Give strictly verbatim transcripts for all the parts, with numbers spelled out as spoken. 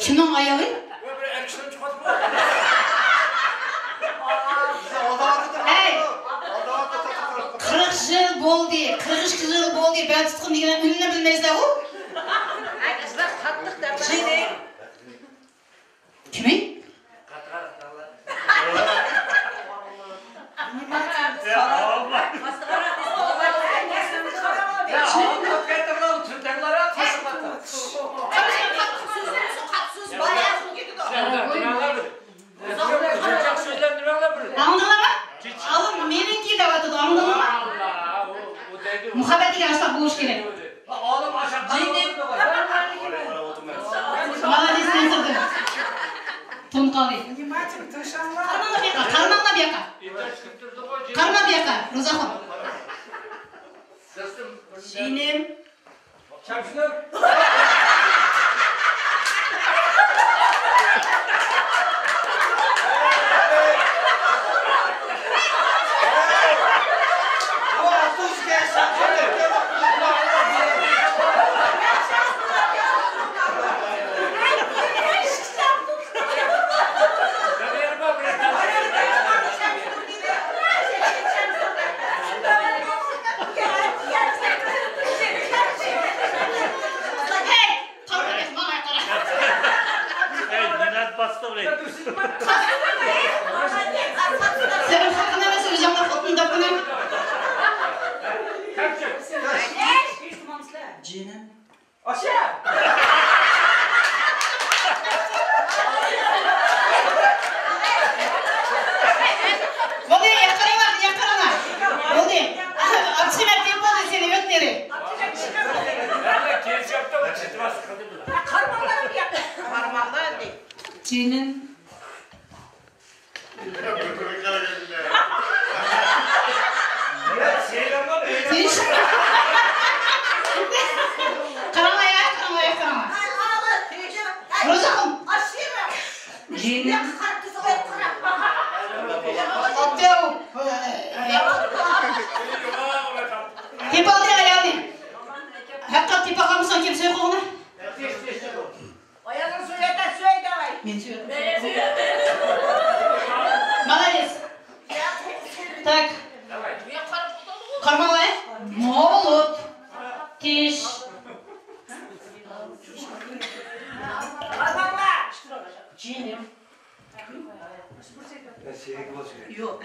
كىمنىڭ ئايالى؟ ھەي! قىرىق يىل بولدى، قىرىق ئىككى يىل بولدى، بەل تۇتقۇن دېگەن ئۈننى بىلمەيسىلەرغۇ؟ كىمى؟ ئاڭلىدىڭلارمۇ؟ ئاۋۇ مېنىڭكى دەۋاتىدۇ، ئاڭلىدىڭلارمۇ؟ مۇھەببەت دېگەن ئاشۇنداق بولۇشى كېرەك. مالادېس، نەسىردىن. تونۇپ قالدى. قارىماڭلار بۇ ياققا. قارىما بۇ ياققا، روزاخۇن. جېنىم. سېنىڭ خەققىڭ ئەمەس، ئۆزۈڭنىڭ خوتۇنى دەپتىمەن. جېنىم. بولدى، ياقىرىڭلار، ياقىرىڭلار. بولدى. ئاپىسى مەن تېپىپ بولدى سېنى ئۆتنېرى. جېنىم. تىنچ. قاراڭلار، قاراڭلار، قاراڭلار. روزاخۇن. جېنىم. تېپىۋالدى ئايالنى. ھەققىدە تېپىۋالمىساڭ كېلىپ سۆي قوغۇنا. ئايالىڭ سۆيەتە سۆي داۋاي. مېنى سۆيەتتى. مالادېس. تاك. قارىماڭلار. مولۇت. تىش. جېنىم. يوق.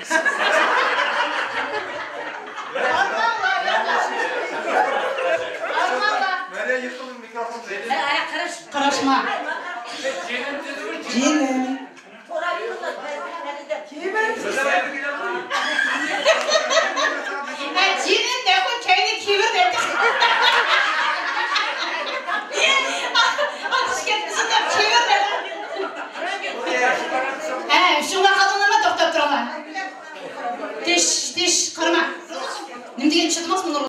قارىماڭلار. قارىماڭلار. قاراشما. جېنىم.